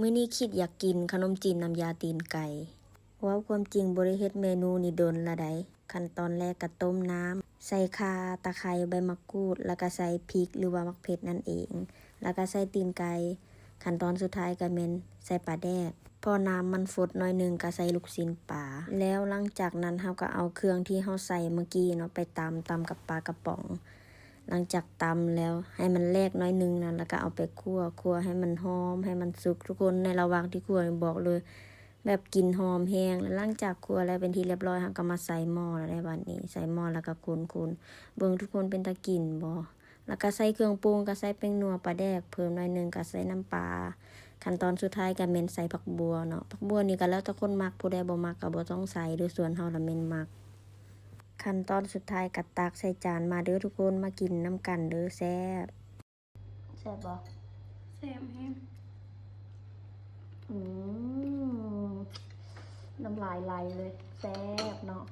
ມື້ນີ້ຄິດຢາກກິນຂະໜົມຈີນນ້ຳຢາຕີນໄກ່. ເວົ້າຄວາມຈິງບໍ່ໄດ້ເຮັດເມນູນີ້ດົນລະໃດ໋. ຂັ້ນຕອນແລກກະຕົ້ມນ້ຳ ໃສ່ຂ່າ, ຕະໄຄ, ໃບໝາກກູດ ແລ້ວກະໃສ່ພິກ ຫຼືວ່າໝາກເຜັດນັ້ນເອງ ແລ້ວກະໃສ່ຕີນໄກ່. ຂັ້ນຕອນສຸດທ້າຍກະແມ່ນໃສ່ປາແດກ. ພໍນ້ຳມັນຟົດໜ້ອຍໜຶ່ງກະໃສ່ລູກຊີ້ນປາ. ແລ້ວຫຼັງຈາກນັ້ນເຮົາກະເອົາເຄື່ອງທີ່ເຮົາໃສ່ເມື່ອກີ້ເນາະ ໄປຕຳ, ຕຳກັບປາກະປ໋ອງ. ຫຼັງຈາກຕຳແລ້ວໃຫ້ມັນແຫຼກໜ້ອຍໜຶ່ງນະ ແລ້ວກະເອົາໄປຂົ້ວ, ຂົ້ວໃຫ້ມັນຫອມ, ໃຫ້ມັນສຸກ. ທຸກຄົນ ໃນລະຫວ່າງທີ່ຂົ້ວນີ້ບອກເລີຍ ແບບກິ່ນຫອມແຮງ. ແລ້ວຫຼັງຈາກຂົ້ວແລ້ວເປັນທີ່ລຽບຮ້ອຍ ເຮົາກະມາໃສ່ໝໍ້ແລ້ວເດ້ບາດນີ້. ໃສ່ໝໍ້ແລ້ວກະຄົນໆ. ເບິ່ງທຸກຄົນ ເປັນຕາກິນບໍ່? ແລ້ວກະໃສ່ເຄື່ອງປຸງ ກະໃສ່ແປ້ງນົວ, ປາແດກເພີ່ມໜ້ອຍໜຶ່ງ, ກະໃສ່ນ້ຳປາ. ຂັ້ນຕອນສຸດທ້າຍກະແມ່ນໃສ່ຜັກບົ່ວເນາະ. ຜັກບົ່ວນີ້ກະແລ້ວແຕ່ຄົນມັກ, ຜູ້ໃດບໍ່ມັກກະບໍ່ຕ້ອງໃສ່ເດີ້, ສ່ວນເຮົາລະແມ່ນມັກ. ຂັ້ນຕອນສຸດທ້າຍກະຕັກໃສ່ຈານ. ມາເດີ້ທຸກຄົນ, ມາກິນນຳກັນເດີ້. ແຊບ ແຊບບໍ່? ແຊບແຮງ. ອືມ ນ້ຳລາຍໄຫຼເລີຍ. ແຊບເນາະ.